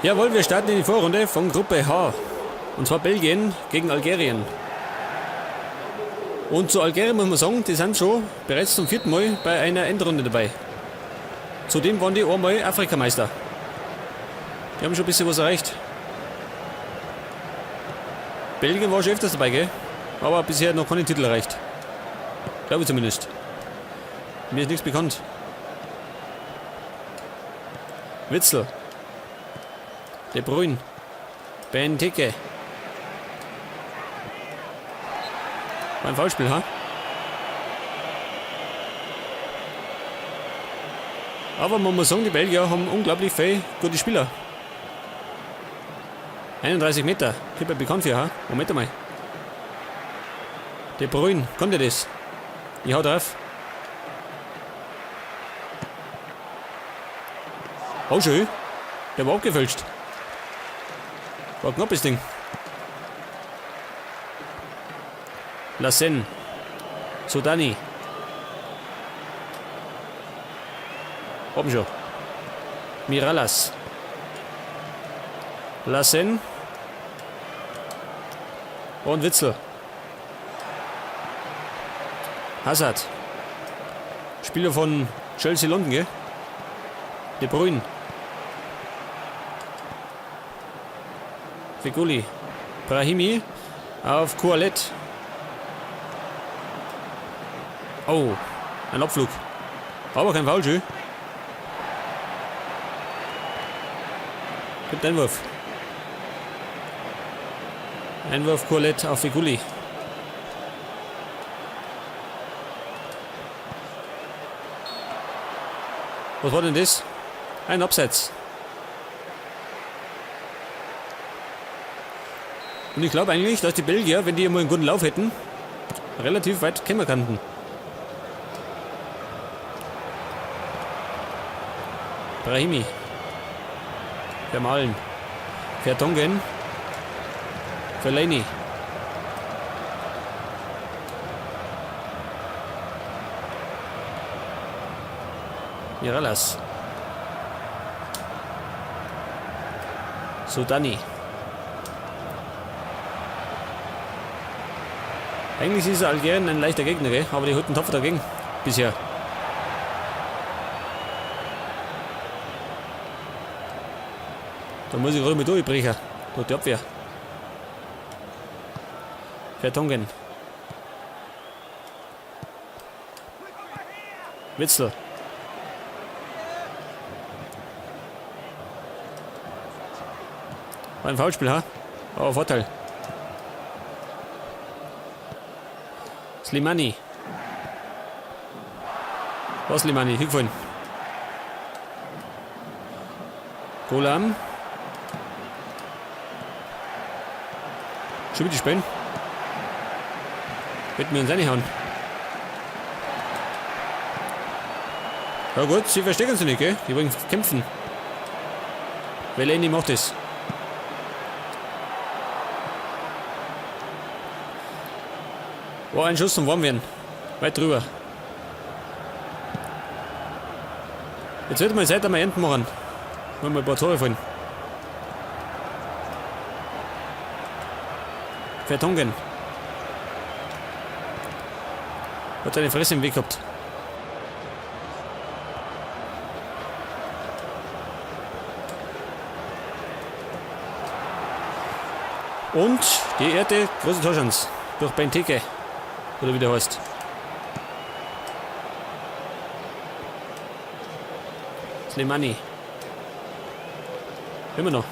Jawohl, wir starten in die Vorrunde von Gruppe H. Und zwar Belgien gegen Algerien. Und zu Algerien muss man sagen, die sind schon bereits zum vierten Mal bei einer Endrunde dabei. Zudem waren die einmal Afrikameister. Die haben schon ein bisschen was erreicht. Belgien war schon öfters dabei, gell? Aber bisher noch keinen Titel erreicht. Glaube ich zumindest. Mir ist nichts bekannt. Witzel. De Bruyne. Benteke. War ein Foulspiel, ha? Aber man muss sagen, die Belgier haben unglaublich viele gute Spieler. 31 Meter. Kommt bekannt für, ha? Moment einmal. De Bruyne, kommt dir das? Ich hau drauf. Oh, schön. Der war abgefälscht. War ein knappes Ding. Lassen. Sodani. Oben schon. Mirallas. Lassen. Und Witzel. Hazard. Spieler von Chelsea London, gell? De Bruyne. Feghouli. Brahimi auf Kualet. Oh, ein Abflug. Aber kein Foul, schön. Gibt Einwurf. Einwurf Kualet auf Feghouli. Was war denn das? Ein Abseits. Und ich glaube eigentlich, dass die Belgier, wenn die einmal einen guten Lauf hätten, relativ weit kommen könnten. Brahimi. Vermalen. Vertonghen. Fellaini. Mirallas. Sodani. Eigentlich ist Algerien ein leichter Gegner, gell? Aber die halten tapfer dagegen. Bisher. Da muss ich gerade mal durchbrechen. Durch die Abwehr. Vertonghen. Witzel. War ein Foulspiel, ha? Aber Vorteil. Slimani. Was Slimani? Hingefallen. Golam. Schon wieder spielen. Wird mir uns reinhauen. Ja gut, sie verstecken sich nicht, gell? Die wollen kämpfen. Veleni macht es. War ein Schuss zum Warmwerden. Weit drüber. Jetzt wird mal Zeit, dass wir enden machen. Wollen wir ein paar Tore fallen. Vertonghen. Hat seine Fresse im Weg gehabt. Und die erste große Torchance durch Benteke. Oder wie der heißt. Slimani. Immer noch.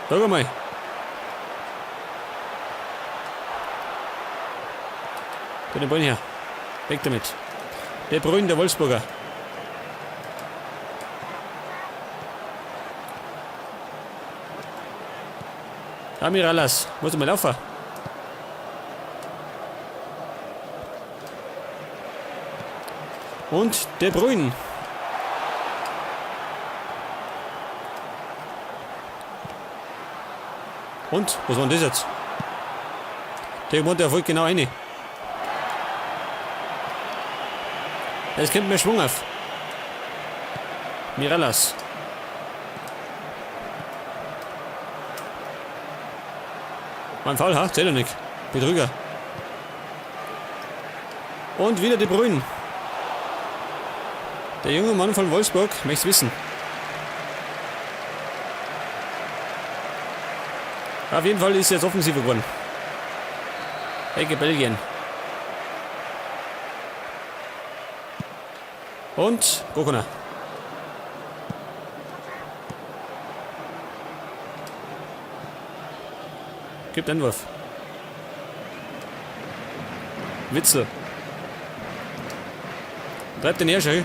Sag mal. Den Ball her. Weg damit. Der Bruyne, der Wolfsburger. Amiralas, muss mal laufen. Und De Bruyne. Und, was war denn das jetzt? Der meint, der folgt genau eine. Es kommt mehr Schwung auf. Mirallas. War ein Foul, ha? Zählt ja nicht. Betrüger. Und wieder De Bruyne. Der junge Mann von Wolfsburg möchte wissen. Auf jeden Fall ist er jetzt offensiver geworden. Ecke Belgien. Und Gokona. Gibt Einwurf. Witzel. Treibt den her, schön.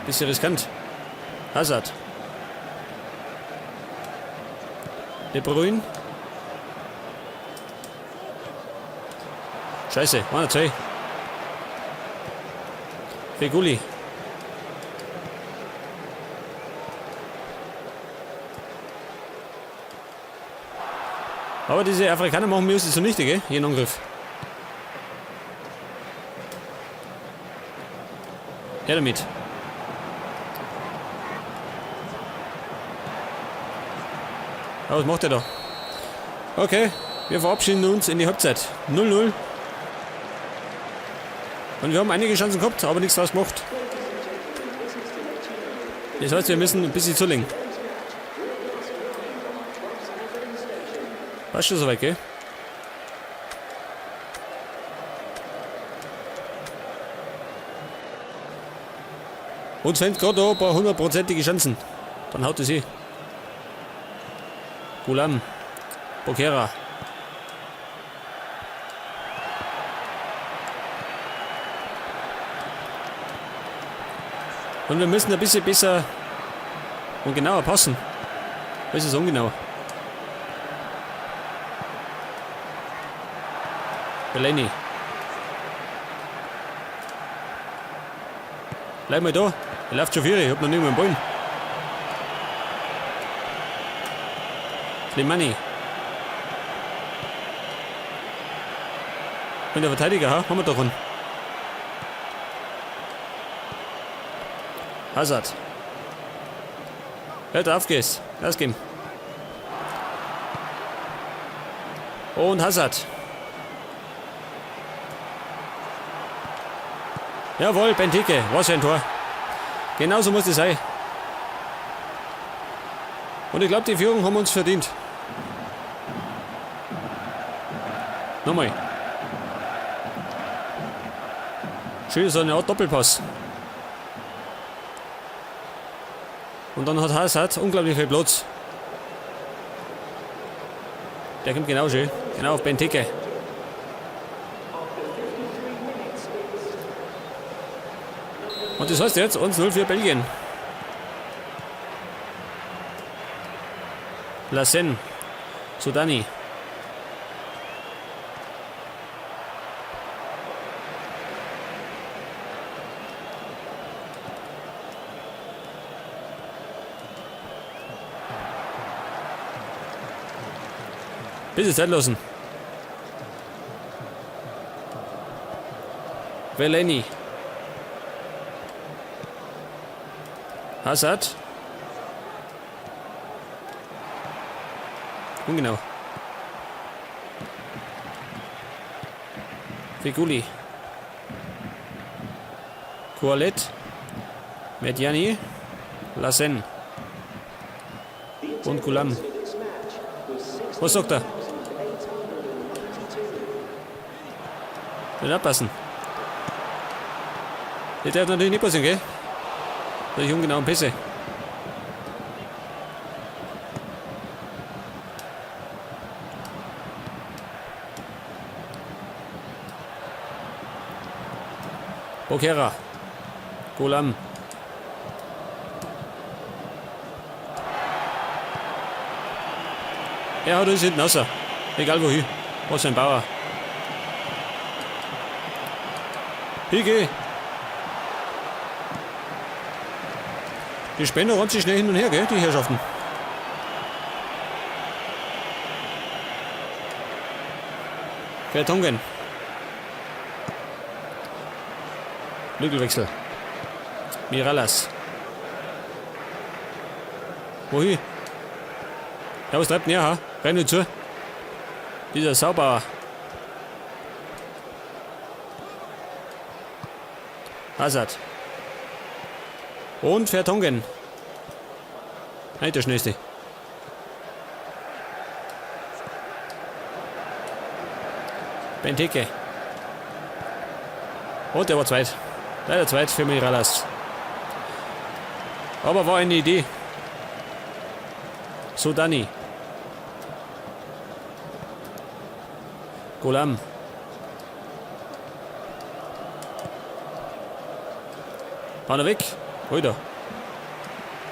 Bisschen riskant. Hazard. De Bruyne. Scheiße, 1, 2. Feghouli. Aber diese Afrikaner machen mir das zunichte, gell? Jeden Angriff. Her damit. Aber was macht er da? Okay, wir verabschieden uns in die Halbzeit. 0-0. Und wir haben einige Chancen gehabt, aber nichts draus gemacht. Das heißt, wir müssen ein bisschen zulegen. Passt schon soweit, gell? Und fängt gerade da ein paar hundertprozentige Chancen. Dann haut es sie. Gulam. Bokera. Und wir müssen ein bisschen besser und genauer passen. Das ist ungenau. Fellaini. Bleib mal da. Er läuft schon vier, ich hab noch nicht mal einen Ball. Slimani. Und der Verteidiger, ha? Haben wir doch einen. Hazard. Hört auf, geht's. Gas geben. Und Hazard. Jawohl, Benteke. Was für ein Tor. Genauso muss es sein. Und ich glaube, die Führung haben wir uns verdient. Nochmal. Schön, so eine Art Doppelpass. Und dann hat Hazard unglaublich viel Platz. Der kommt genau schön. Genau auf Benteke. Und das heißt jetzt 1-0 für Belgien. Lassen. Sudani. Bisschen Zeit lassen. Veleni. Hazard. Ungenau. Feghouli. Koalet. Mediani. Lassen. Und Gulam. Was sagt er? Nicht abpassen. Das darf natürlich nicht passieren, gell? Durch ungenauen Pässe. Bokera. Gulam. Er haut uns hinten raus. Egal wohin. Was für ein Bauer. Hige. Die Spender räumt sich schnell hin und her, gell, die Herrschaften. Vertonghen. Flügelwechsel. Mirallas. Wohin? Ja, was treibt denn er, ha? Renn nur zu. Dieser Saubauer. Hazard. Und Vertonghen. Nicht der schnellste. Benteke. Und der war zweit. Leider zweit für Mirallas. Aber war eine Idee. So, Dani. Golam. War er weg? Alter.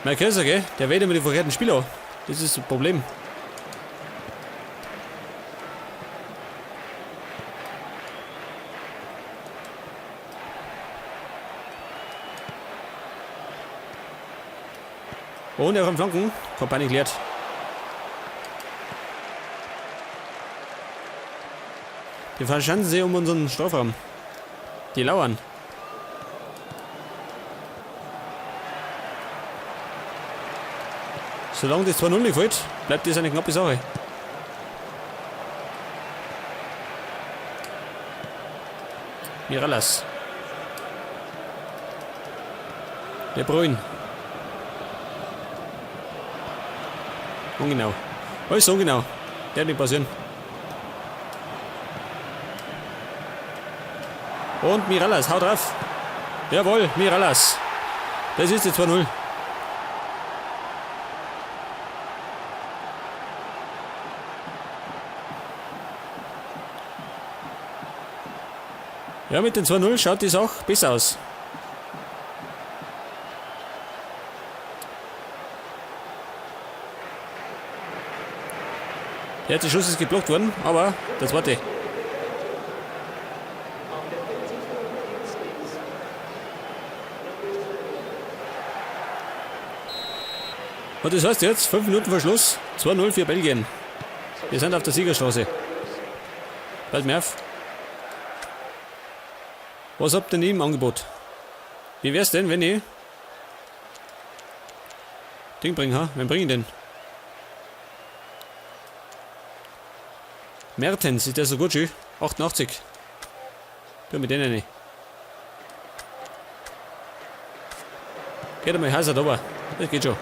Mein Kaiser, gell? Der wählt immer die verkehrten Spieler. Das ist das Problem. Und er kommt Flanken. Kompanie klärt. Die verschanzen sich um unseren Strafraum. Die lauern. Solange das 2-0 nicht fällt, bleibt das eine knappe Sache. Mirallas. De Bruyne. Ungenau. Alles ungenau. Der wird nicht passieren. Und Mirallas, haut drauf. Jawohl, Mirallas. Das ist die 2-0. Ja, mit den 2-0 schaut die Sache besser aus. Der erste Schuss ist geblockt worden, aber das zweite. Und das heißt jetzt, 5 Minuten vor Schluss, 2-0 für Belgien. Wir sind auf der Siegerstraße. Bald mehr auf. Was habt ihr denn im Angebot? Wie wär's denn, wenn ich Ding bringe, ha? Wen bring ich denn? Mertens, ist der so gut, schön? 88. Tu mit denen nicht. Geht einmal Hazard aber. Das geht schon.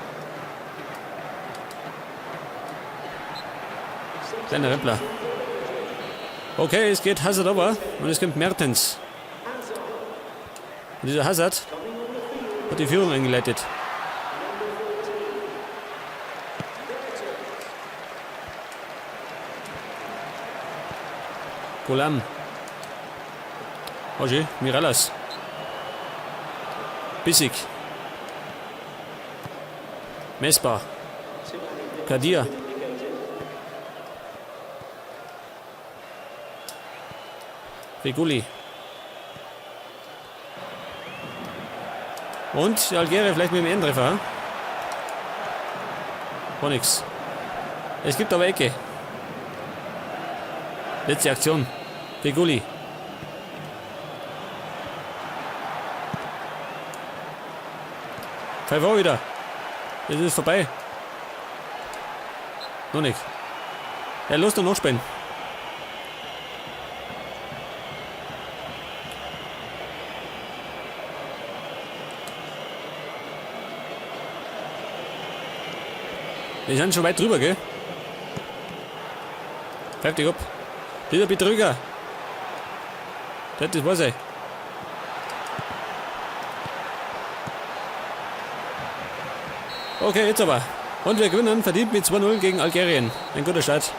Kleiner Rempler. Okay, es geht Hazard aber und es kommt Mertens. Und dieser Hazard hat die Führung eingeleitet. Golam. Oje, Mirallas. Bissig. Messbar. Kadir. Riguli. Und die Algerier vielleicht mit dem Endtreffer. Hm? War nix. Es gibt aber Ecke. Letzte Aktion. Feghouli. Pfeif wieder. Es ist vorbei. Noch nicht. Ja, los, noch nachspielen. Wir sind schon weit drüber, gell? Pfeif dich ab. Dieser Betrüger. Das weiß ich. Okay, jetzt aber. Und wir gewinnen verdient mit 2-0 gegen Algerien. Ein guter Start.